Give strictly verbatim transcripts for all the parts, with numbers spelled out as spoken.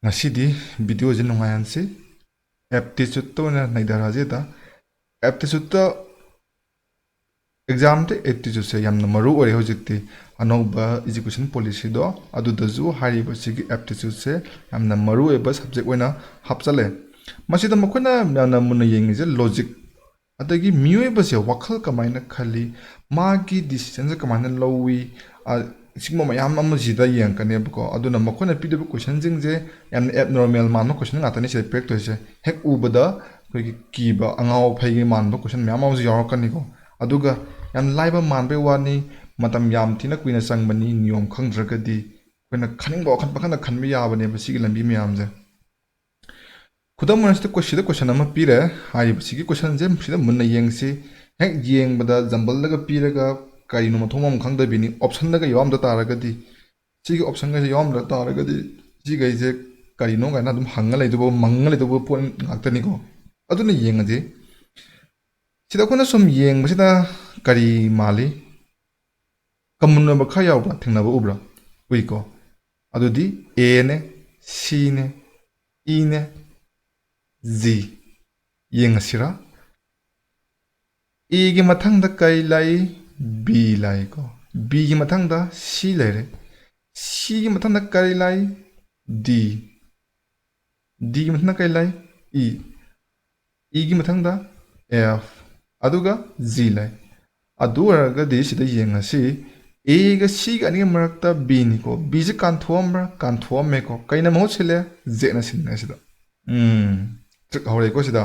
ꯉꯁꯤꯗꯤ videoꯁꯦ ꯅꯨꯡꯉꯥꯏꯍꯟꯁꯤ꯫ Aptitudeꯇ ꯑꯣꯏꯅ ꯅꯩꯗꯔꯁꯤꯗ꯫ Aptitudeꯇ examꯗ aptitudeꯁꯦ ꯌꯥꯝꯅ ꯃꯔꯨ ꯑꯣꯏꯔꯦ ꯍꯧꯖꯤꯛꯇꯤ꯫ ꯑꯅꯧꯕ education policyꯗꯣ ꯑꯗꯨꯗꯁꯨ ꯍꯥꯏꯔꯤꯕꯁꯤꯒꯤ aptitudeꯁꯦ ꯌꯥꯝꯅ ꯃꯔꯨ ꯑꯣꯏꯕ subject ꯑꯣꯏꯅ ꯍꯥꯞꯆꯜꯂꯦ꯫ ꯃꯁꯤꯗ ꯃꯈꯣꯏꯅ ꯌꯥꯝꯅ ꯃꯨꯟꯅ ꯌꯦꯡꯉꯤꯁꯦ logic, ꯑꯗꯒꯤ ꯃꯤꯑꯣꯏꯕꯁꯦ ꯋꯥꯈꯜ ꯀꯃꯥꯏꯅ ꯈꯜꯂꯤ, ꯃꯥꯒꯤ decisionꯁꯦ ꯀꯃꯥꯏꯅ ꯂꯧꯏ, ꯑ, ꯁꯤꯒꯨꯝꯕ ꯃꯌꯥꯝ ꯑꯃꯁꯤꯗ ꯌꯦꯡꯉꯛꯀꯅꯦꯕꯀꯣ꯫ ꯑꯗꯨꯅ ꯃꯈꯣꯏꯅ ꯄꯤꯗꯕ questionꯁꯤꯡꯁꯦ ꯌꯥꯝꯅ abnormal ꯃꯥꯟꯕ question ꯉꯥꯛꯇꯅꯤ ꯁꯤꯗ ꯄꯤꯔꯛꯇꯣꯏꯁꯦ꯫ ꯍꯦꯛ ꯎꯕꯗ ꯑꯩꯈꯣꯏꯒꯤ ꯀꯤꯕ, ꯑꯉꯥꯎ ꯑꯐꯩꯒꯤ ꯃꯥꯟꯕ question ꯃꯌꯥꯝ ꯑꯃꯁꯨ ꯌꯥꯎꯔꯛꯀꯅꯤꯀꯣ꯫ ꯑꯗꯨꯒ ꯌꯥꯝ ꯂꯥꯏꯕ ꯃꯥꯟꯕꯩ ꯋꯥꯅꯤ, ꯃꯇꯝ ꯌꯥꯝ ꯊꯤꯅ ꯀꯨꯏꯅ ꯆꯪꯕꯅꯤ, ꯅꯤꯌꯣꯝ ꯈꯪꯗ꯭ꯔꯒꯗꯤ꯫ ꯑꯩꯈꯣꯏꯅ ꯈꯟꯅꯤꯡꯕ ꯋꯥꯈꯜ ꯄꯪꯈꯟꯗ ꯈꯟꯕ ꯌꯥꯕꯅꯦꯕ ꯁꯤꯒꯤ ꯂꯝꯕꯤ ꯃꯌꯥꯝꯁꯦ꯫ ꯈꯨꯗꯝ ꯑꯣꯏꯅ ꯁꯤꯗ ꯀꯣꯏ-, ꯁꯤꯗ question ꯑꯃ ꯄꯤꯔꯦ꯫ ꯍꯥꯏꯔꯤꯕꯁꯤꯒꯤ questionꯁꯦ ꯁꯤꯗ ꯃꯨꯟꯅ ꯌꯦꯡꯁꯤ꯫ ꯍꯦꯛ ꯌꯦꯡꯕꯗ jumbleꯗꯒ ꯄꯤꯔꯒ ꯀꯔꯤꯅꯣ ꯃꯊꯣꯡ ꯃꯔꯝ ꯈꯪꯗꯕꯤꯅꯤ꯫ Optionꯗꯒ ꯌꯥꯎꯔꯝꯗ ꯇꯥꯔꯒꯗꯤ, ꯁꯤꯒꯤ optionꯒꯩꯁꯦ ꯌꯥꯎꯔꯝꯗ ꯇꯥꯔꯒꯗꯤ, ꯁꯤꯈꯩꯁꯦ ꯀꯔꯤꯅꯣ ꯀꯥꯏꯅ ꯑꯗꯨꯝ ꯍꯪꯉ ꯂꯩꯗꯧꯕ, ꯃꯪꯉ ꯂꯩꯗꯧꯕ ꯄꯣꯠ ꯉꯥꯛꯇꯅꯤꯀꯣ꯫ ꯑꯗꯨꯅ ꯌꯦꯡꯉꯁꯤ꯫ ꯁꯤꯗ ꯑꯩꯈꯣꯏꯅ ꯁꯨꯝ ꯌꯦꯡꯕꯁꯤꯗ ꯀꯔꯤ ꯃꯥꯜꯂꯤ? Common ꯑꯣꯏꯕ ꯈꯔ ꯌꯥꯎꯕ꯭ꯔꯥ? ꯊꯦꯡꯅꯕ ꯎꯕ꯭ꯔꯥ? ꯎꯏꯀꯣ꯫ ꯑꯗꯨꯗꯤ Aꯅꯦ, Cꯅꯦ, Eꯅꯦ, G꯫ ꯌꯦꯡꯉꯁꯤꯔꯥ? Aꯒꯤ ꯃꯊꯪꯗ ꯀꯔꯤ ꯂꯩ? B ꯂꯩꯀꯣ꯫ Bꯒꯤ ꯃꯊꯪꯗ C ꯂꯩꯔꯦ꯫ Cꯒꯤ ꯃꯊꯪꯗ ꯀꯔꯤ ꯂꯩ? D꯫ Dꯒꯤ ꯃꯊꯪꯗ ꯀꯔꯤ ꯂꯩ? E꯫ Eꯒꯤ ꯃꯊꯪꯗ F꯫ ꯑꯗꯨꯒ G ꯂꯩ꯫ ꯑꯗꯨ ꯑꯣꯏꯔꯒꯗꯤ ꯁꯤꯗ ꯌꯦꯡꯉꯁꯤ, Aꯒ Cꯒ ꯑꯅꯤꯒꯤ ꯃꯔꯛꯇ Bꯅꯤꯀꯣ꯫ Bꯁꯦ ꯀꯥꯟꯊꯣꯛꯑꯝꯕ꯭ꯔꯥ? ꯀꯥꯟꯊꯣꯛꯑꯝꯃꯦꯀꯣ꯫ ꯀꯩꯅ ꯃꯍꯨꯠ ꯁꯤꯜꯂꯦ? Zꯅ ꯁꯤꯟꯂꯦ ꯁꯤꯗ꯫ ꯎꯝ, trick ꯍꯧꯔꯛꯏꯀꯣ ꯁꯤꯗ꯫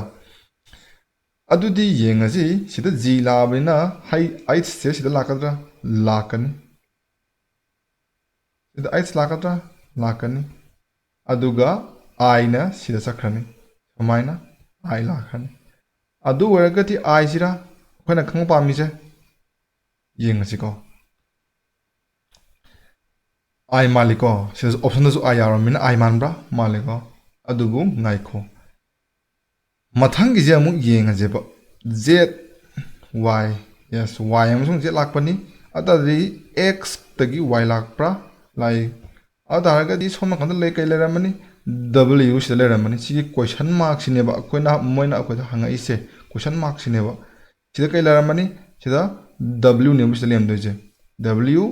ꯑꯗꯨꯗꯤ ꯌꯦꯡꯉꯁꯤ, ꯁꯤꯗ G ꯂꯥꯛꯑꯕꯅꯤꯅ ꯍꯩ, Hꯁꯦ ꯁꯤꯗ ꯂꯥꯛꯀꯗ꯭ꯔꯥ? ꯂꯥꯛꯀꯅꯤ꯫ ꯁꯤꯗ H ꯂꯥꯛꯀꯗ꯭ꯔꯥ? ꯂꯥꯛꯀꯅꯤ꯫ ꯑꯗꯨꯒ Iꯅ ꯁꯤꯗ ꯆꯠꯈ꯭ꯔꯅꯤ꯫ ꯁꯨꯃꯥꯏꯅ I ꯂꯥꯛꯈ꯭ꯔꯅꯤ꯫ ꯑꯗꯨ ꯑꯣꯏꯔꯒꯗꯤ Iꯁꯤꯔꯥ ꯑꯩꯈꯣꯏꯅ ꯈꯪꯕ ꯄꯥꯝꯃꯤꯁꯦ? ꯌꯦꯡꯉꯁꯤꯀꯣ꯫ I ꯃꯥꯜꯂꯤꯀꯣ꯫ ꯁꯤꯗꯁꯨ optionꯗꯁꯨ I ꯌꯥꯎꯔꯝꯃꯤꯅ I ꯃꯥꯟꯕ꯭ꯔꯥ? ꯃꯥꯜꯂꯤꯀꯣ꯫ ꯑꯗꯨꯕꯨ ꯉꯥꯏꯈꯣ꯫ ꯃꯊꯪꯒꯤꯁꯦ ꯑꯃꯨꯛ ꯌꯦꯡꯉꯁꯦꯕ꯫ Z, Y, yes, Y ꯑꯃꯁꯨꯡ Z ꯂꯥꯛꯄꯅꯤ꯫ ꯑꯗꯨꯗꯤ Xꯇꯒꯤ Y ꯂꯥꯛꯄ꯭ꯔꯥ? ꯂꯥꯛꯏ꯫ ꯑꯗꯨ ꯇꯥꯔꯒꯗꯤ ꯁꯣꯝ ꯅꯥꯀꯟꯗ ꯂꯩ, ꯀꯩ ꯂꯩꯔꯝꯃꯅꯤ? W ꯁꯤꯗ ꯂꯩꯔꯝꯃꯅꯤ꯫ ꯁꯤꯒꯤ question mark ꯁꯤꯅꯦꯕ ꯑꯩꯈꯣꯏꯅ, ꯃꯣꯏꯅ ꯑꯩꯈꯣꯏꯗ ꯍꯪꯉꯛꯏꯁꯦ, question mark ꯁꯤꯅꯦꯕ꯫ ꯁꯤꯗ ꯀꯩ ꯂꯩꯔꯝꯃꯅꯤ? ꯁꯤꯗ W ꯅꯦꯕ ꯁꯤꯗ ꯂꯩꯔꯝꯗꯣꯏꯁꯦ, W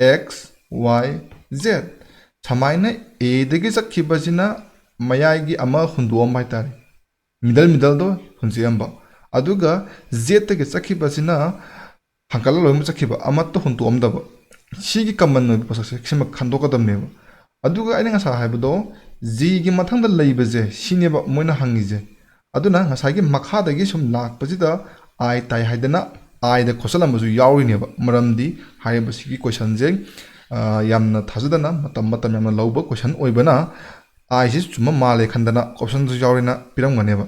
X Y Z꯫ ꯁꯨꯃꯥꯏꯅ A ꯗꯒꯤ ꯆꯠꯈꯤꯕꯁꯤꯅ ꯃꯌꯥꯏꯒꯤ ꯑꯃ ꯍꯨꯟꯗꯣꯛꯑꯝꯕ ꯍꯥꯏꯇꯥꯔꯦ, middle middleꯗꯣ ꯍꯨꯟꯖꯤꯜꯂꯝꯕ꯫ ꯑꯗꯨꯒ Z ꯇꯒꯤ ꯆꯠꯈꯤꯕꯁꯤꯅ ꯍꯪꯀꯠꯂ ꯂꯣꯏꯅꯃꯛ ꯆꯠꯈꯤꯕ, ꯑꯃꯠꯇ ꯍꯨꯟꯇꯣꯛꯑꯝꯗꯕ꯫ ꯁꯤꯒꯤ common ꯑꯣꯏꯕ ꯄꯣꯠꯁꯛꯁꯦ ꯁꯤꯃ ꯈꯟꯗꯣꯛꯀꯗꯕꯅꯦꯕ꯫ ꯑꯗꯨꯒ ꯑꯩꯅ ꯉꯁꯥꯏ ꯍꯥꯏꯕꯗꯣ, G ꯒꯤ ꯃꯊꯪꯗ ꯂꯩꯕꯁꯦ ꯁꯤꯅꯦꯕ ꯃꯣꯏꯅ ꯍꯪꯉꯤꯁꯦ꯫ ꯑꯗꯨꯅ ꯉꯁꯥꯏꯒꯤ ꯃꯈꯥꯗꯒꯤ ꯁꯨꯝ ꯂꯥꯛꯄꯁꯤꯗ I ꯇꯥꯏ ꯍꯥꯏꯗꯅ I ꯗ ꯈꯣꯠꯆꯜꯂꯝꯕꯁꯨ ꯌꯥꯎꯔꯤꯅꯦꯕ꯫ ꯃꯔꯝꯗꯤ ꯍꯥꯏꯔꯤꯕꯁꯤꯒꯤ questionꯁꯦ, ꯑ, ꯌꯥꯝꯅ ꯊꯥꯖꯗꯅ ꯃꯇꯝ, ꯃꯇꯝ ꯌꯥꯝꯅ ꯂꯧꯕ question ꯑꯣꯏꯕꯅ I ꯁꯤ ꯆꯨꯝꯕ ꯃꯥꯜꯂꯦ ꯈꯟꯗꯅ optionꯁꯨ ꯌꯥꯎꯔꯤꯅ ꯄꯤꯔꯝꯒꯅꯦꯕ꯫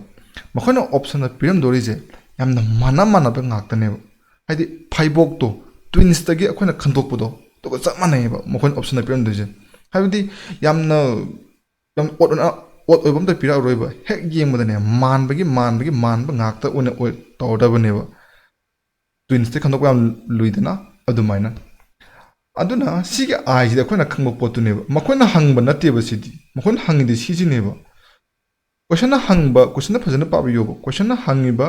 ꯃꯈꯣꯏꯅ optionꯗ ꯄꯤꯔꯝꯗꯣꯔꯤꯁꯦ ꯌꯥꯝꯅ ꯃꯥꯟꯅ ꯃꯥꯟꯅꯕ ꯉꯥꯛꯇꯅꯦꯕ꯫ ꯍꯥꯏꯗꯤ ꯐꯩꯕꯣꯛꯇꯣ, twinsꯇꯒꯤ ꯑꯩꯈꯣꯏꯅ ꯈꯟꯗꯣꯛꯄꯗꯣ, ꯑꯗꯨꯒ ꯆꯞ ꯃꯥꯟꯅꯩꯌꯦꯕ ꯃꯈꯣꯏꯅ optionꯗ ꯄꯤꯔꯝꯗꯣꯏꯁꯦ꯫ ꯍꯥꯏꯕꯗꯤ ꯌꯥꯝꯅ, ꯌꯥꯝ odd ꯑꯣꯏꯅ, odd ꯑꯣꯏꯕ ꯑꯝꯇ ꯄꯤꯔꯛꯑꯔꯣꯏꯕ꯫ ꯍꯦꯛ ꯌꯦꯡꯕꯗꯅꯦ ꯃꯥꯟꯕꯒꯤ, ꯃꯥꯟꯕꯒꯤ, ꯃꯥꯟꯕ ꯉꯥꯛꯇ ꯑꯣꯏꯅ ꯑꯣꯏ-, ꯇꯧꯔꯗꯕꯅꯦꯕ꯫ Twinsꯇ ꯈꯟꯗꯣꯛꯄ ꯌꯥꯝ ꯂꯨꯏꯗꯅ, ꯑꯗꯨꯃꯥꯏꯅ꯫ ꯑꯗꯨꯅ ꯁꯤꯒꯤ I ꯁꯤꯗꯤ ꯑꯩꯈꯣꯏꯅ ꯈꯪꯕ ꯄꯣꯠꯇꯨꯅꯦꯕ꯫ ꯃꯈꯣꯏꯅ ꯍꯪꯕ ꯅꯠꯇꯦꯕ ꯁꯤꯗꯤ꯫ ꯃꯈꯣꯏꯅ ꯍꯪꯉꯤꯗꯤ ꯁꯤꯁꯤꯅꯦꯕ꯫ Questionꯅ ꯍꯪꯕ, questionꯗ ꯐꯖꯅ ꯄꯥꯕꯤꯌꯣꯕ꯫ Questionꯅ ꯍꯪꯉꯤꯕ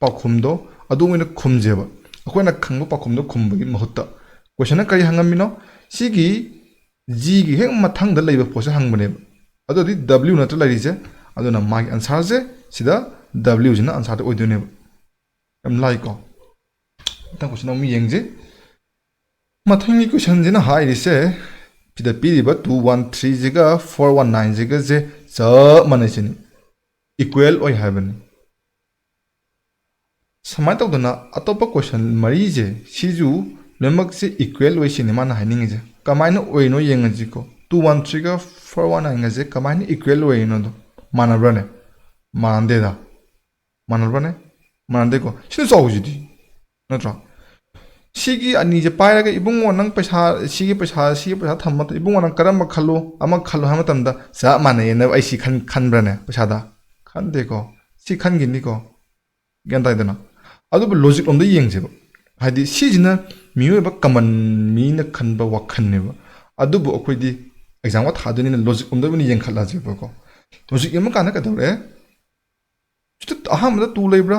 ꯄꯥꯎꯈꯨꯝꯗꯣ ꯑꯗꯨ ꯑꯣꯏꯅ ꯈꯨꯝꯁꯦꯕ꯫ ꯑꯩꯈꯣꯏꯅ ꯈꯪꯕ ꯄꯥꯎꯈꯨꯝꯗꯣ ꯈꯨꯝꯕꯒꯤ ꯃꯍꯨꯠꯇ꯫ Questionꯅ ꯀꯔꯤ ꯍꯪꯉꯝꯃꯤꯅꯣ? ꯁꯤꯒꯤ Gꯒꯤ ꯍꯦꯛ ꯃꯊꯪꯗ ꯂꯩꯕ ꯄꯣꯠꯁꯦ ꯍꯪꯕꯅꯦꯕ꯫ ꯑꯗꯨꯗꯤ W ꯅꯠꯇ꯭ꯔ ꯂꯩꯔꯤꯁꯦ? ꯑꯗꯨꯅ ꯃꯥꯒꯤ answerꯁꯦ ꯁꯤꯗ W ꯁꯤꯅ answerꯗ ꯑꯣꯏꯗꯣꯏꯅꯦꯕ꯫ ꯌꯥꯝ ꯂꯥꯏꯀꯣ? ꯃꯊꯪ question ꯑꯃꯨꯛ ꯌꯦꯡꯁꯤ꯫ ꯃꯊꯪꯒꯤ questionꯁꯤꯅ ꯍꯥꯏꯔꯤꯁꯦ, ꯁꯤꯗ ꯄꯤꯔꯤꯕ two one threeꯁꯤꯒ four one nineꯁꯤꯒꯁꯦ ꯆꯞ ꯃꯥꯟꯅꯩꯁꯤꯅꯤ, equal ꯑꯣꯏ ꯍꯥꯏꯕꯅꯤ꯫ ꯁꯨꯃꯥꯏꯅ ꯇꯧꯗꯅ ꯑꯇꯣꯞꯄ question ꯃꯔꯤꯁꯦ ꯁꯤꯁꯨ ꯂꯣꯏꯅꯃꯛꯁꯦ equal ꯑꯣꯏ ꯁꯤꯅꯤ ꯃꯥꯅ ꯍꯥꯏꯅꯤꯡꯉꯤꯁꯦ꯫ ꯀꯃꯥꯏꯅ ꯑꯣꯏꯔꯤꯅꯣ ꯌꯦꯡꯉꯁꯤꯀꯣ꯫ Two one threeꯒ four one nineꯒꯁꯦ ꯀꯃꯥꯏꯅ equal ꯑꯣꯏꯔꯤꯅꯣꯗꯣ? ꯃꯥꯟꯅꯕ꯭ꯔꯥꯅꯦ? ꯃꯥꯟꯅꯗꯦꯗ꯫ ꯃꯥꯟꯅꯕ꯭ꯔꯥꯅꯦ? ꯃꯥꯟꯅꯗꯦꯀꯣ꯫ ꯁꯤꯅ ꯆꯥꯎꯕꯁꯤꯗꯤ, ꯅꯠꯇ꯭ꯔꯣ? ꯁꯤꯒꯤ ꯑꯅꯤꯁꯦ ꯄꯥꯏꯔꯒ, "ꯏꯕꯨꯡꯉꯣ, ꯅꯪ ꯄꯩꯁꯥ, ꯁꯤꯒꯤ ꯄꯩꯁꯥ, ꯁꯤꯒꯤ ꯄꯩꯁꯥ ꯊꯝꯕ ꯃꯇꯝꯗ, ꯏꯕꯨꯡꯉꯣ, ꯅꯪ ꯀꯔꯝꯕ ꯈꯜꯂꯨ, ꯑꯃ ꯈꯜꯂꯨ" ꯍꯥꯏꯕ ꯃꯇꯝꯗ ꯆꯞ ꯃꯥꯟꯅꯩꯌꯦꯅ ꯑꯩ ꯁꯤ ꯈꯟ-, ꯈꯟꯕ꯭ꯔꯥꯅꯦ ꯄꯩꯁꯥꯗ? ꯈꯟꯗꯦꯀꯣ꯫ ꯁꯤ ꯈꯟꯈꯤꯅꯤꯀꯣ꯫ ꯒ꯭ꯌꯥꯟ ꯇꯥꯏꯗꯅ? ꯑꯗꯨꯕꯨ logic ꯂꯣꯝꯗ ꯌꯦꯡꯁꯦꯕ꯫ ꯍꯥꯏꯗꯤ ꯁꯤꯁꯤꯅ ꯃꯤꯑꯣꯏꯕ common ꯃꯤꯅ ꯈꯟꯕ ꯋꯥꯈꯜꯅꯦꯕ꯫ ꯑꯗꯨꯕꯨ ꯑꯩꯈꯣꯏꯗꯤ ꯑꯦꯛꯖꯥꯝꯒ ꯊꯥꯗꯣꯏꯅꯤꯅ ꯂꯣꯖꯤꯛ ꯑꯝꯗ ꯑꯣꯏꯅ ꯌꯦꯡꯈꯠꯂꯁꯦꯕꯀꯣ꯫ ꯂꯣꯖꯤꯛ ꯌꯦꯡꯕ ꯀꯥꯟꯗ ꯀꯩꯗꯧꯔꯦ? ꯁꯤꯗ ꯑꯍꯥꯟꯕꯗ ꯇꯨ ꯂꯩꯕ꯭ꯔꯥ?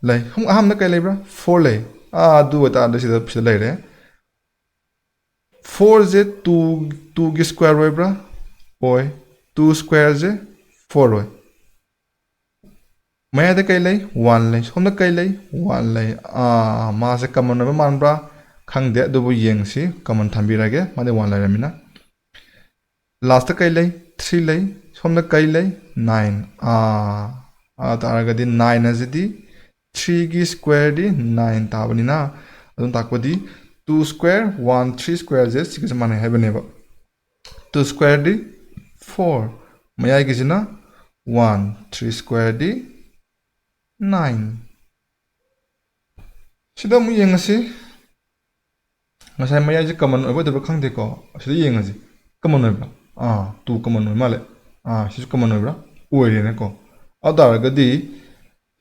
ꯂꯩ꯫ ꯁꯣꯝ ꯑꯍꯥꯟꯕꯗ ꯀꯩ ꯂꯩꯕ꯭ꯔꯥ? ꯐꯣꯔ ꯂꯩ꯫ ꯑꯥ, ꯑꯗꯨ ꯑꯣꯏꯇꯥꯔꯗꯤ ꯁꯤꯗ, ꯁꯤꯗ ꯂꯩꯔꯦ꯫ ꯐꯣꯔꯁꯦ ꯇꯨ, ꯇꯨꯒꯤ ꯁ꯭ꯀ꯭ꯋꯦꯔ ꯑꯣꯏꯕ꯭ꯔꯥ? ꯑꯣꯏ꯫ ꯇꯨ ꯁ꯭ꯀ꯭ꯋꯦꯔꯁꯦ ꯐꯣꯔ ꯑꯣꯏ꯫ ꯃꯌꯥꯏꯗ ꯀꯩ ꯂꯩ? ꯋꯥꯟ ꯂꯩ꯫ ꯁꯣꯝꯗ ꯀꯩ ꯂꯩ? ꯋꯥꯟ ꯂꯩ꯫ ꯑꯥ, ꯃꯥꯁꯦ ꯀꯃꯟ ꯑꯣꯏꯕ ꯃꯥꯟꯕ꯭ꯔꯥ? ꯈꯪꯗꯦ, ꯑꯗꯨꯕꯨ ꯌꯦꯡꯁꯤ꯫ ꯀꯃꯟ ꯊꯝꯕꯤꯔꯒꯦ, ꯃꯥꯗꯤ ꯋꯥꯟ ꯂꯩꯔꯝꯃꯤꯅ꯫ ꯂꯥꯁꯇ ꯀꯩ ꯂꯩ? ꯊ꯭ꯔꯤ ꯂꯩ꯫ ꯁꯣꯝꯗ ꯀꯩ ꯂꯩ? ꯅꯥꯏꯟ꯫ ꯑꯥ, ꯑꯥ ꯇꯥꯔꯒꯗꯤ ꯅꯥꯏꯟ ꯑꯁꯤꯗꯤ ꯊ꯭ꯔꯤꯒꯤ ꯁ꯭ꯀ꯭ꯋꯦꯔꯗꯤ ꯅꯥꯏꯟ ꯇꯥꯕꯅꯤꯅ, ꯑꯗꯨꯝ ꯇꯥꯛꯄꯗꯤ ꯇꯨ ꯁ꯭ꯀ꯭ꯋꯦꯔ, ꯋꯥꯟ, ꯊ꯭ꯔꯤ ꯁ꯭ꯀ꯭ꯋꯦꯔꯁꯦ ꯁꯤꯒꯁꯦ ꯃꯥꯟꯅꯩ ꯍꯥꯏꯕꯅꯦꯕ꯫ ꯇꯨ ꯁ꯭ꯀ꯭ꯋꯦꯔꯗꯤ ꯐꯣꯔ, ꯃꯌꯥꯏꯒꯤꯁꯤꯅ ꯋꯥꯟ, ꯊ꯭ꯔꯤ ꯁ꯭ꯀ꯭ꯋꯦꯔꯗꯤ ꯅꯥꯏꯟ꯫ ꯁꯤꯗ ꯑꯃꯨꯛ ꯌꯦꯡꯉꯁꯤ꯫ ꯉꯁꯥꯏ ꯃꯌꯥꯏꯁꯦ ꯀꯃꯟ ꯑꯣꯏꯕ ꯑꯣꯏꯗꯕ꯭ꯔꯥ ꯈꯪꯗꯦꯀꯣ꯫ ꯑꯁꯤꯗ ꯌꯦꯡꯉꯁꯤ꯫ ꯀꯃꯟ ꯑꯣꯏꯕ꯭ꯔꯥ? ꯑꯥ, ꯇꯨ ꯀꯃꯟ ꯑꯣꯏ ꯃꯥꯜꯂꯦ꯫ ꯑꯥ, ꯁꯤꯁꯨ ꯀꯃꯟ ꯑꯣꯏꯕ꯭ꯔꯥ? ꯑꯣꯏꯔꯦꯅꯦꯀꯣ꯫ ꯑꯗꯨ ꯇꯥꯔꯒꯗꯤ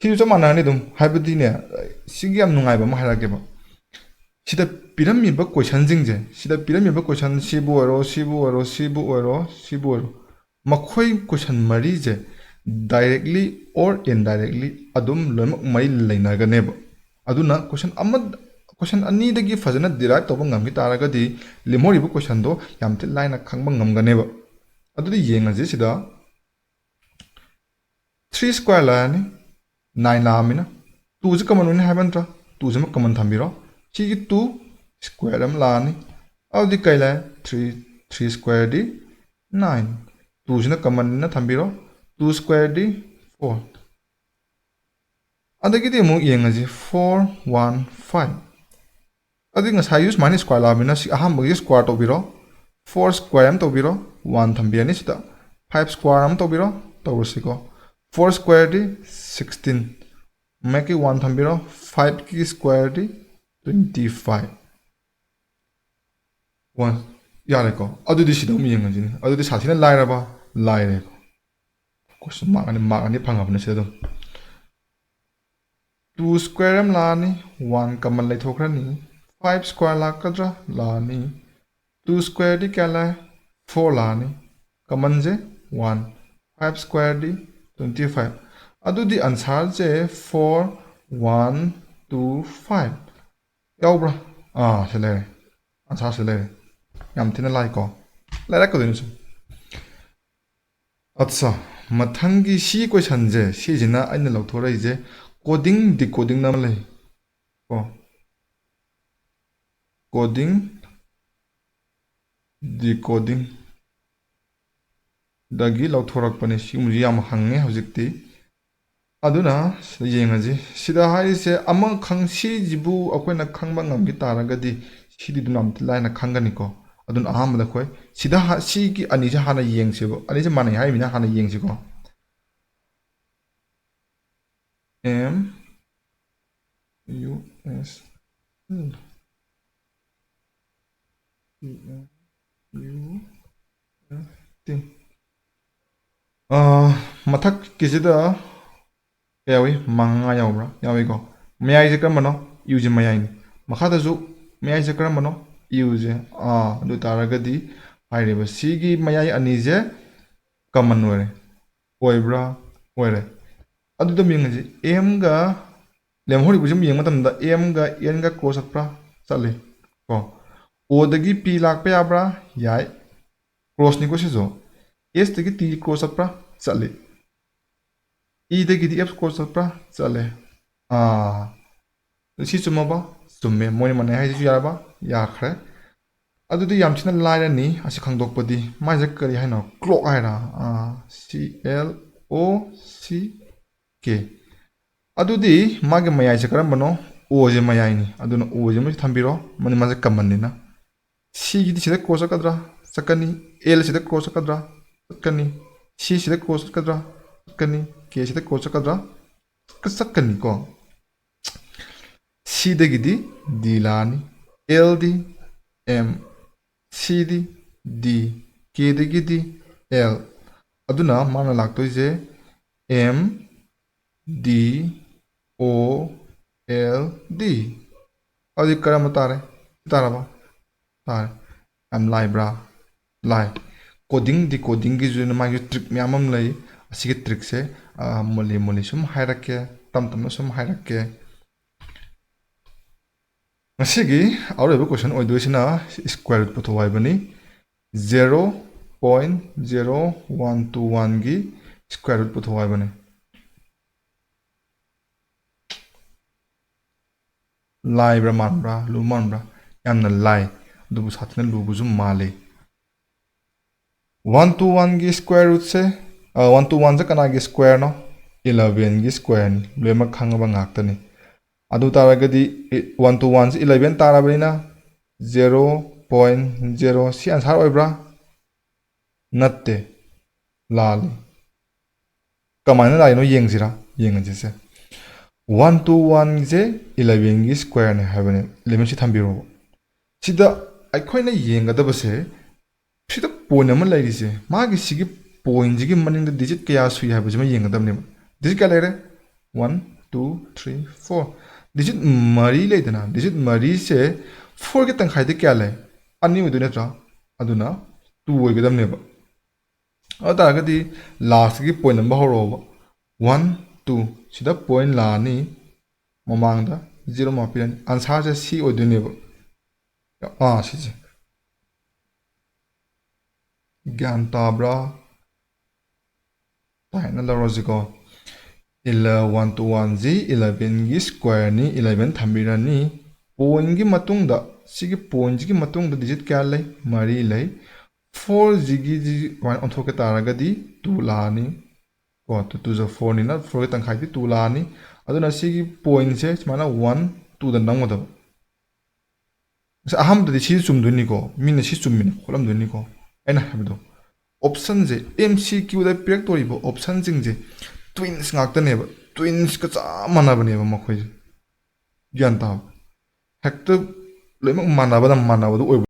ꯁꯤꯁꯨ ꯆꯞ ꯃꯥꯟꯅꯔꯅꯤ ꯑꯗꯨꯝ꯫ ꯍꯥꯏꯕꯗꯤꯅꯦ, ꯁꯤꯒꯤ ꯌꯥꯝ ꯅꯨꯡꯉꯥꯏꯕ ꯑꯃ ꯍꯥꯏꯔꯛꯀꯦꯕ꯫ ꯁꯤꯗ ꯄꯤꯔꯝꯃꯤꯕ ꯀꯣꯏꯁꯟꯁꯤꯡꯁꯦ, ꯁꯤꯗ ꯄꯤꯔꯝꯃꯤꯕ ꯀꯣꯏꯁꯟ ꯁꯤꯕꯨ ꯑꯣꯏꯔꯣ, ꯁꯤꯕꯨ ꯑꯣꯏꯔꯣ, ꯁꯤꯕꯨ ꯑꯣꯏꯔꯣ, ꯁꯤꯕꯨ ꯑꯣꯏꯔꯣ, ꯃꯈꯣꯏ ꯀꯣꯏꯁꯟ ꯃꯔꯤꯁꯦ directly or indirectly ꯑꯗꯨꯝ ꯂꯣꯏꯅꯃꯛ ꯃꯔꯤ ꯂꯩꯅꯒꯅꯦꯕ꯫ ꯑꯗꯨꯅ ꯀꯣꯏꯁꯟ ꯑꯃ, ꯀꯣꯏꯁꯟ ꯑꯅꯤꯗꯒꯤ ꯐꯖꯅ derive ꯇꯧꯕ ꯉꯝꯈꯤ ꯇꯥꯔꯒꯗꯤ ꯂꯦꯝꯍꯧꯔꯤꯕ ꯀꯣꯏꯁꯟꯗꯣ ꯌꯥꯝ ꯊꯤ ꯂꯥꯏꯅ ꯈꯪꯕ ꯉꯝꯒꯅꯦꯕ꯫ ꯑꯗꯨꯗꯤ ꯌꯦꯡꯉꯁꯤ ꯁꯤꯗ꯫ ꯊ꯭ꯔꯤ ꯁ꯭ꯀ꯭ꯋꯦꯔ ꯂꯥꯛꯑꯅꯤ, ꯅꯥꯏꯟ ꯂꯥꯛꯑꯃꯤꯅ꯫ ꯇꯨꯁꯦ ꯀꯃꯟ ꯑꯣꯏꯅꯤ ꯍꯥꯏꯕ ꯅꯠꯇ꯭ꯔꯥ? ꯇꯨꯁꯤꯃ ꯀꯃꯟ ꯊꯝꯕꯤꯔꯣ꯫ ꯁꯤꯒꯤ ꯇꯨ ꯁ꯭ꯀ꯭ꯋꯦꯔ ꯑꯃ ꯂꯥꯛꯑꯅꯤ꯫ ꯑꯗꯨꯗꯤ ꯀꯩ ꯂꯥꯛꯑꯦ? ꯊ꯭ꯔꯤ, ꯊ꯭ꯔꯤ ꯁ꯭ꯀ꯭ꯋꯦꯔꯗꯤ ꯅꯥꯏꯟ꯫ ꯇꯨꯁꯤꯅ ꯀꯃꯟꯅꯤꯅ ꯊꯝꯕꯤꯔꯣ꯫ ꯇꯨ ꯁ꯭ꯀ꯭ꯋꯦꯔꯗꯤ ꯐꯣꯔ꯫ ꯑꯗꯒꯤꯗꯤ ꯑꯃꯨꯛ ꯌꯦꯡꯉꯁꯤ, ꯐꯣꯔ ꯋꯥꯟ ꯐꯥꯏꯚ꯫ ꯑꯗꯨꯗꯤ ꯉꯁꯥꯏꯒꯤ ꯁꯨꯃꯥꯏꯅ ꯁ꯭ꯀ꯭ꯋꯦꯔ ꯂꯥꯛꯑꯃꯤꯅ ꯁꯤ ꯑꯍꯥꯟꯕꯒꯤ ꯁ꯭ꯀ꯭ꯋꯦꯔ ꯇꯧꯕꯤꯔꯣ꯫ ꯐꯣꯔ ꯁ꯭ꯀ꯭ꯋꯦꯔ ꯑꯃ ꯇꯧꯕꯤꯔꯣ, ꯋꯥꯟ ꯊꯝꯕꯤꯔꯅꯤ ꯁꯤꯗ꯫ ꯐꯥꯏꯚ ꯁ꯭ꯀ꯭ꯋꯦꯔ ꯑꯃ ꯇꯧꯕꯤꯔꯣ, ꯇꯧꯔꯁꯤꯀꯣ꯫ ꯐꯣꯔ ꯁ꯭ꯀ꯭ꯋꯦꯔꯗꯤ ꯁꯤꯛꯁꯇꯤꯟ, ꯃꯌꯥꯏꯒꯤ ꯋꯥꯟ ꯊꯝꯕꯤꯔꯣ, ꯐꯥꯏꯚꯀꯤ ꯁ꯭ꯀ꯭ꯋꯦꯔꯗꯤ ꯇ꯭ꯋꯦꯟꯇꯤ ꯐꯥꯏꯚ꯫ ꯋꯥꯟ, ꯌꯥꯔꯦꯀꯣ꯫ ꯑꯗꯨꯗꯤ ꯁꯤꯗ ꯑꯃꯨꯛ ꯌꯦꯡꯉꯁꯤꯅꯦ꯫ ꯑꯗꯨꯗꯤ ꯁꯥꯊꯤꯅ ꯂꯥꯏꯔꯕ? ꯂꯥꯏꯔꯦꯀꯣ꯫ ꯀꯣꯏꯁꯟ ꯃꯥꯔꯛ ꯑꯅꯤ, ꯃꯥꯔꯛ ꯑꯅꯤ ꯐꯪꯉꯕꯅꯦ ꯁꯤꯗ ꯑꯗꯨꯝ꯫ ꯇꯨ ꯁ꯭ꯀ꯭ꯋꯦꯔ ꯑꯃ ꯂꯥꯛꯑꯅꯤ, ꯋꯥꯟ ꯀꯃꯟ ꯂꯩꯊꯣꯛꯈ꯭ꯔꯅꯤ꯫ ꯐꯥꯏꯚ ꯁ꯭ꯀ꯭ꯋꯦꯔ ꯂꯥꯛꯀꯗ꯭ꯔꯥ? ꯂꯥꯛꯑꯅꯤ꯫ ꯇꯨ ꯁ꯭ꯀ꯭ꯋꯦꯔꯗꯤ ꯀꯌꯥ ꯂꯥꯛꯑꯦ? four ꯂꯥꯛꯑꯅꯤ꯫ Commonꯁꯦ one, five squareꯗꯤ twenty five꯫ ꯑꯗꯨꯗꯤ answerꯁꯦ four, one, two, five ꯌꯥꯎꯕ꯭ꯔꯥ? ꯑꯥ, ꯁꯤ ꯂꯩꯔꯦ꯫ Answerꯁꯤ ꯂꯩꯔꯦ꯫ ꯌꯥꯝ ꯊꯤꯅ ꯂꯥꯏꯀꯣ꯫ ꯂꯥꯏꯔꯛꯀꯗꯣꯏꯅꯤ ꯁꯨꯝ꯫ ꯑꯠꯁꯥ, ꯃꯊꯪꯒꯤ ꯁꯤ questionꯁꯦ, ꯁꯤꯁꯤꯅ ꯑꯩꯅ ꯂꯧꯊꯣꯔꯛꯏꯁꯦ coding decodingꯅ ꯑꯃ ꯂꯩ ꯀꯣ꯫ Coding decoding ꯗꯒꯤ ꯂꯧꯊꯣꯔꯛꯄꯅꯤ꯫ ꯁꯤꯒꯨꯝꯕꯁꯤ ꯌꯥꯝ ꯍꯪꯉꯦ ꯍꯧꯖꯤꯛꯇꯤ꯫ ꯑꯗꯨꯅ ꯁꯤꯗ ꯌꯦꯡꯉꯁꯤ꯫ ꯁꯤꯗ ꯍꯥꯏꯔꯤꯁꯦ ꯑꯃꯈꯪ, ꯁꯤꯁꯤꯕꯨ ꯑꯩꯈꯣꯏꯅ ꯈꯪꯕ ꯉꯝꯈꯤ ꯇꯥꯔꯒꯗꯤ ꯁꯤꯗꯤ ꯑꯗꯨꯝ ꯌꯥꯝ ꯊꯤ ꯂꯥꯏꯅ ꯈꯪꯒꯅꯤꯀꯣ꯫ ꯑꯗꯨꯅ ꯑꯍꯥꯟꯕꯗ ꯑꯩꯈꯣꯏ ꯁꯤꯗ ꯍꯥ-, ꯁꯤꯒꯤ ꯑꯅꯤꯁꯦ ꯍꯥꯟꯅ ꯌꯦꯡꯁꯦꯕ꯫ ꯑꯅꯤꯁꯦ ꯃꯥꯟꯅꯩ ꯍꯥꯏꯔꯤꯕꯅꯤꯅ ꯍꯥꯟꯅ ꯌꯦꯡꯁꯤꯀꯣ꯫ M U S L T M U F T꯫ ꯑꯥ, ꯃꯊꯛꯀꯤꯁꯤꯗ ꯀꯌꯥ ꯌꯥꯎꯏ? ꯃꯉꯥ ꯌꯥꯎꯕ꯭ꯔꯥ? ꯌꯥꯎꯏꯀꯣ꯫ ꯃꯌꯥꯏꯁꯦ ꯀꯔꯝꯕꯅꯣ? Uꯁꯦ ꯃꯌꯥꯏꯅꯤ꯫ ꯃꯈꯥꯗꯁꯨ ꯃꯌꯥꯏꯁꯦ ꯀꯔꯝꯕꯅꯣ? Uꯁꯦ꯫ ꯑꯥ, ꯑꯗꯨ ꯇꯥꯔꯒꯗꯤ ꯍꯥꯏꯔꯤꯕ ꯁꯤꯒꯤ ꯃꯌꯥꯏ ꯑꯅꯤꯁꯦ common ꯑꯣꯏꯔꯦ꯫ ꯑꯣꯏꯕ꯭ꯔꯥ? ꯑꯣꯏꯔꯦ꯫ ꯑꯗꯨꯗ ꯌꯦꯡꯉꯁꯤ꯫ Mꯒ ꯂꯦꯝꯍꯧꯔꯤꯕꯁꯤ ꯑꯃꯨꯛ ꯌꯦꯡꯕ ꯃꯇꯝꯗ Mꯒ Nꯒ cross ꯆꯠꯄ꯭ꯔꯥ? ꯆꯠꯂꯤ ꯀꯣ꯫ Oꯗꯒꯤ P ꯂꯥꯛꯄ ꯌꯥꯕ꯭ꯔꯥ? ꯌꯥꯏ꯫ Crossꯅꯤꯀꯣ ꯁꯤꯁꯨ꯫ Sꯇꯒꯤ T cross ꯆꯠꯄ꯭ꯔꯥ? ꯆꯠꯂꯤ꯫ Eꯗꯒꯤꯗꯤ F cross ꯆꯠꯄ꯭ꯔꯥ? ꯆꯠꯂꯦ꯫ ꯑꯥ, ꯁꯤ ꯆꯨꯝꯃꯕ? ꯆꯨꯝꯃꯦ꯫ ꯃꯣꯏꯅ ꯃꯥꯟꯅꯩ ꯍꯥꯏꯁꯤꯁꯨ ꯌꯥꯔꯕ? ꯌꯥꯈ꯭ꯔꯦ꯫ ꯑꯗꯨꯗꯤ ꯌꯥꯝ ꯊꯤꯅ ꯂꯥꯏꯔꯅꯤ ꯑꯁꯤ ꯈꯪꯗꯣꯛꯄꯗꯤ꯫ ꯃꯥꯏꯁꯦ ꯀꯔꯤ ꯍꯥꯏꯅꯣ? Clock ꯍꯥꯏꯔ? ꯑꯥ, C L O C K꯫ ꯑꯗꯨꯗꯤ ꯃꯥꯒꯤ ꯃꯌꯥꯏꯁꯦ ꯀꯔꯝꯕꯅꯣ? Oꯁꯦ ꯃꯌꯥꯏꯅꯤ꯫ ꯑꯗꯨꯅ Oꯁꯦ ꯑꯃ ꯊꯝꯕꯤꯔꯣ, ꯃꯔꯝꯗꯤ ꯃꯥꯁꯦ commonꯅꯤꯅ꯫ Cꯒꯤꯗꯤ ꯁꯤꯗ cross ꯆꯠꯀꯗ꯭ꯔꯥ? ꯆꯠꯀꯅꯤ꯫ L ꯁꯤꯗ cross ꯆꯠꯀꯗ꯭ꯔꯥ? ꯆꯠꯀꯅꯤ꯫ C ꯁꯤꯗ cross ꯆꯠꯀꯗ꯭ꯔꯥ? ꯆꯠꯀꯅꯤ꯫ K ꯁꯤꯗ cross ꯆꯠꯀꯗ꯭ꯔꯥ? ꯆꯠꯀꯅꯤꯀꯣ꯫ Cꯗꯒꯤꯗꯤ D ꯂꯥꯛꯑꯅꯤ꯫ Lꯗꯤ M, Cꯗꯤ D, Kꯗꯒꯤꯗꯤ L꯫ ꯑꯗꯨꯅ ꯃꯥꯅ ꯂꯥꯛꯇꯣꯏꯁꯦ M D O L D꯫ ꯑꯗꯨꯗꯤ ꯀꯔꯝꯕ ꯇꯥꯔꯦ? ꯁꯤ ꯇꯥꯔꯕ? ꯇꯥꯔꯦ꯫ ꯌꯥꯝ ꯂꯥꯏꯕ꯭ꯔꯥ? ꯂꯥꯏ꯫ Coding, decodingꯒꯤꯁꯨ ꯃꯥꯒꯤ trick ꯃꯌꯥꯝ ꯑꯃ ꯂꯩ꯫ ꯑꯁꯤꯒꯤ trickꯁꯦ, ꯑ, ꯃꯨꯜꯂꯤ ꯃꯨꯜꯂꯤ ꯁꯨꯝ ꯍꯥꯏꯔꯛꯀꯦ, ꯇꯞ ꯇꯞꯅ ꯁꯨꯝ ꯍꯥꯏꯔꯛꯀꯦ꯫ ꯉꯁꯤꯒꯤ ꯑꯔꯣꯏꯕ question ꯑꯣꯏꯗꯣꯏꯁꯤꯅ square root ꯄꯨꯊꯣꯛꯑꯣ ꯍꯥꯏꯕꯅꯤ꯫ Zero point zero one two oneꯒꯤ square root ꯄꯨꯊꯣꯛꯑꯣ ꯍꯥꯏꯕꯅꯤ꯫ ꯂꯥꯏꯕ꯭ꯔꯥ ꯃꯥꯟꯕ꯭ꯔꯥ, ꯂꯨ ꯃꯥꯟꯕ꯭ꯔꯥ? ꯌꯥꯝꯅ ꯂꯥꯏ, ꯑꯗꯨꯕꯨ ꯁꯥꯊꯤꯅ ꯂꯨꯕꯁꯨ ꯃꯥꯜꯂꯤ꯫ One two oneꯒꯤ square rootꯁꯦ, ꯑ, one two oneꯁꯦ ꯀꯅꯥꯒꯤ squareꯅꯣ? Elevenꯒꯤ squareꯅꯤ, ꯂꯣꯏꯅꯃꯛ ꯈꯪꯉꯕ ꯉꯥꯛꯇꯅꯤ꯫ ꯑꯗꯨ ꯇꯥꯔꯒꯗꯤ, ꯑꯦ, one two oneꯁꯦ eleven ꯇꯥꯔꯕꯅꯤꯅ, zero point zero, ꯁꯤ answer ꯑꯣꯏꯕ꯭ꯔꯥ? ꯅꯠꯇꯦ, ꯂꯥꯜꯂꯤ꯫ ꯀꯃꯥꯏꯅ ꯂꯥꯛꯏꯅꯣ ꯌꯦꯡꯁꯤꯔꯥ? ꯌꯦꯡꯉꯁꯤꯁꯦ꯫ One two oneꯁꯦ elevenꯒꯤ squareꯅꯤ ꯍꯥꯏꯕꯅꯦ꯫ Eleven ꯁꯤ ꯊꯝꯕꯤꯔꯣꯕ꯫ ꯁꯤꯗ ꯑꯩꯈꯣꯏꯅ ꯌꯦꯡꯒꯗꯕꯁꯦ, ꯁꯤꯗ point ꯑꯃ ꯂꯩꯔꯤꯁꯦ, ꯃꯥꯒꯤ ꯁꯤꯒꯤ pointꯁꯤꯒꯤ ꯃꯅꯤꯡꯗ digit ꯀꯌꯥ ꯁꯨꯏ ꯍꯥꯏꯕꯁꯤꯃ ꯌꯦꯡꯒꯗꯕꯅꯦꯕ꯫ Digit ꯀꯌꯥ ꯂꯩꯔꯦ? One, two, three, four꯫ Digit ꯃꯔꯤ ꯂꯩꯗꯅ, digit ꯃꯔꯤꯁꯦ fourꯒꯤ ꯇꯪꯈꯥꯏꯗꯤ ꯀꯌꯥ ꯂꯩ? ꯑꯅꯤ ꯑꯣꯏꯗꯣꯏ ꯅꯠꯇ꯭ꯔꯥ? ꯑꯗꯨꯅ two ꯑꯣꯏꯒꯗꯕꯅꯦꯕ꯫ ꯑꯗꯨ ꯇꯥꯔꯒꯗꯤ lastꯀꯤ point number ꯍꯧꯔꯛꯑꯣꯕ꯫ One, two꯫ ꯁꯤꯗ point ꯂꯥꯛꯑꯅꯤ, ꯃꯃꯥꯡꯗ zero ꯑꯃ ꯍꯥꯞꯄꯤꯔꯅꯤ꯫ Answerꯁꯦ C ꯑꯣꯏꯗꯣꯏꯅꯦꯕ꯫ ꯑꯥ, ꯁꯤꯁꯦ꯫ ꯒ꯭ꯌꯥꯟ ꯇꯥꯕ꯭ꯔꯥ? ꯇꯥꯏꯅ ꯂꯧꯔꯁꯤꯀꯣ꯫ Ele-, one two oneꯁꯤ elevenꯒꯤ squareꯅꯤ, eleven ꯊꯝꯕꯤꯔꯅꯤ꯫ Pointꯒꯤ ꯃꯇꯨꯡꯗ, ꯁꯤꯒꯤ pointꯁꯤꯒꯤ ꯃꯇꯨꯡꯗ digit ꯀꯌꯥ ꯂꯩ? ꯃꯔꯤ ꯂꯩ꯫ Fourꯁꯤꯒꯤ ꯁꯨꯃꯥꯏꯅ ꯑꯣꯟꯊꯣꯛꯀꯦ ꯇꯥꯔꯒꯗꯤ two ꯂꯥꯛꯑꯅꯤ꯫ ꯀꯣ, two two ꯖ fourꯅꯤꯅ fourꯒꯤ ꯇꯪꯈꯥꯏꯗꯤ two ꯂꯥꯛꯑꯅꯤ꯫ ꯑꯗꯨꯅ ꯁꯤꯒꯤ pointꯁꯦ ꯁꯨꯃꯥꯏꯅ one, twoꯗ ꯅꯝꯒꯗꯕ꯫ ꯉꯁꯥꯏ ꯑꯍꯥꯟꯕꯗꯗꯤ ꯁꯤ ꯆꯨꯝꯗꯣꯏꯅꯤꯀꯣ, ꯃꯤꯅ ꯁꯤ ꯆꯨꯝꯃꯤꯅ ꯈꯣꯠꯂꯝꯗꯣꯏꯅꯤꯀꯣ꯫ ꯑꯩꯅ ꯍꯥꯏꯕꯗꯣ, optionꯁꯦ, MCQꯗ ꯄꯤꯔꯛꯇꯣꯔꯤꯕ optionꯁꯤꯡꯁꯦ twins ꯉꯥꯛꯇꯅꯦꯕ, twinsꯀ ꯆꯞ ꯃꯥꯟꯅꯕꯅꯦꯕ ꯃꯈꯣꯏꯁꯦ꯫ ꯒ꯭ꯌꯥꯟ ꯇꯥꯕ? ꯍꯦꯛꯇ ꯂꯣꯏꯅꯃꯛ ꯃꯥꯟꯅꯕꯅ ꯃꯥꯟꯅꯕꯗꯣ ꯑꯣꯏꯕ